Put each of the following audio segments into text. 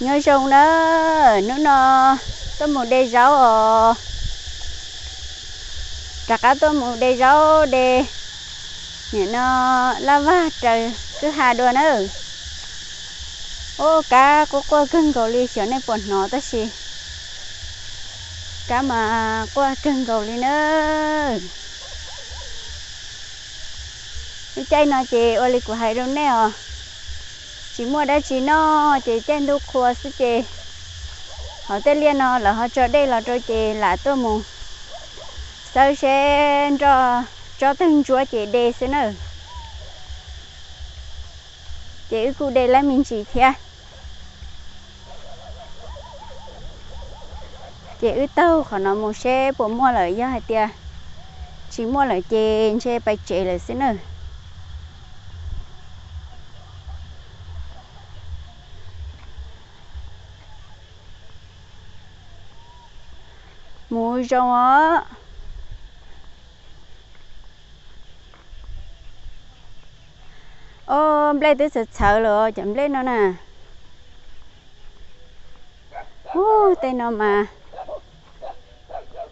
Nyob zoo na, hnub no tuaj mus de zaub os. Rov qab tuaj mus de zaub de, nim no laj vag raws kwj ha dua na. Ub, kab quaj quaj kawg nkaus li, xyov nej puas hnov tab sis kab mas quaj kawg nkaus li na. Lub caij no ces ua li kuv hais rau nej os, tsis muaj dab tsi noj ces caij ntuj qhua xwb ces hauv tej liaj no lawv ho tso dej los rau ces lam tuaj mus xawb seb nroj tsob twg ntsuab ces de xwb na. Ces wb kuj de lab me ntsis thiab. Ces wb taug qhov no mus seb puas muaj lawm, yog hais tias tsis muaj lawm ces ntshe pais tsev lawm xwb na. Mus zoo os. Ob, nplej twb txhawv txhawv lawm os cov nplej no na. Ub, tej no mas,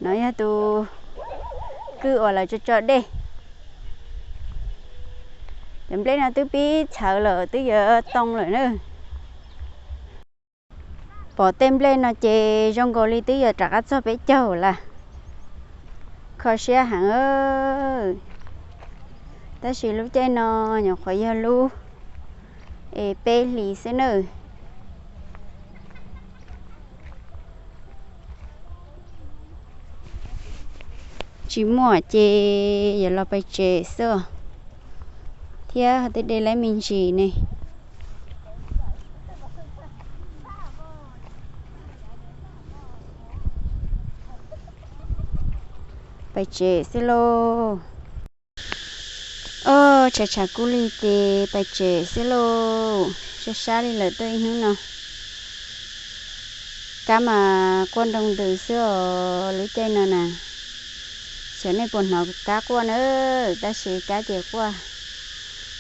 no yog tus kwj uas lawv tso tso dej. Cov nplej no twb pib txhawv lawm, twb yuav too lawm na. Pom tej nplej no ces zoo nkaus li twb yuav rov qab txog peb caug lawm. Kho siab heev. Tab sis lub caij no nyuam qhuav yog lub es peb hlis xwb nawb. Tsis muaj ces yuav los pais tsev xwb thiab, twb de lab me ntsis ne. Pais tsev xwb lauj. Ob, tshav tshav kub li ces pais tsev xwb lauj. Sab sab li lawm tuaj ib hnub no. Kab mas quaj nroo ntws xwb os lub caij no na. Xyov nej puas hnov kab quaj na, tab sis kab ces quaj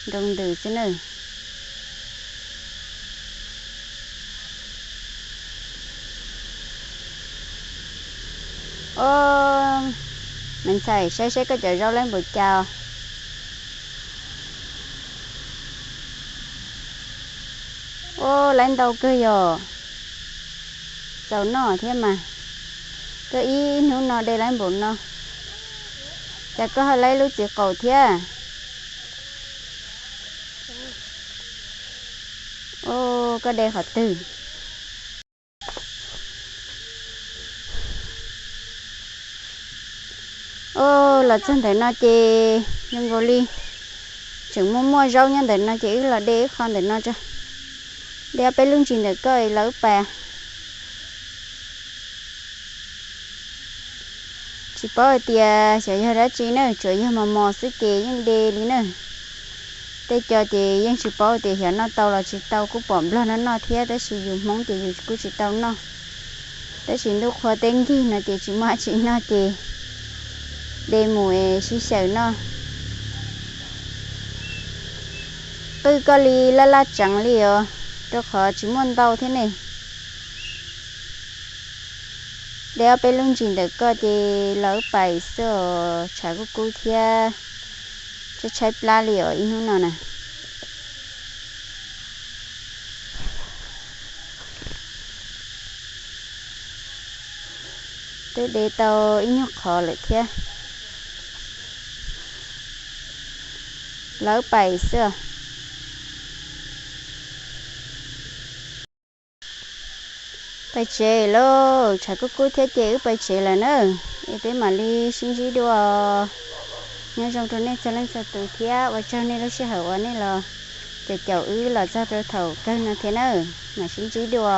nroo ntws xwb nawb. Ob, me ntxhais, saib seb koj cov zaub laib npaum cas os. Ob, laib ntau kawg yog, txaus noj thiab mas. Koj ib hnub no de laib npaum no, cas koj ho laib lub txiv qaum thiab? Ob, koj de qhov twg? Ob, los txog ntawm no ces zoo nkaus li tseem muaj muaj zaub nyob ntawm no ces wb los de ib qho ntawm no tso. De ob peb lub ntsis ntawm koj los wb pais. Tsis paub hais tias xyov yog dab tsi na, tsuas yog mos mos xwb ces yeej de li na. Tej co ces yeej tsis paub tias xyov noj tau los tsis tau, kuj pom nplog noj noj thiab, tab sis yus Hmoob ces yus kuj tsis tau noj. Tab sis ntuj qhua teb nkig no ces tsis muaj dab tsi noj ces de mus es sib xyaw noj. Qwj koj li laj laj tseev li os, rau qhov tsis muaj ntau thiab ne. De ob peb lub ntsis ntawm koj ces los wb pais xwb os, tshav kub kub thiab, tshaib tshaib plab li os ib hnub no na. Twb de tau ib nyuag qhov lawm thiab, los wb pais xwb os. Pais tsev lauj, tshav kub kub thiab ces wb pais tsev lawm na. Es peb mam li sib ntsib dua. Nyob zoo rau nej txhua leej txhua tus thiab ua tsaug nej lub sij hawm uas nej los caum caum wb los txog rau thaum kawg no thiab na. Mam sib ntsib dua.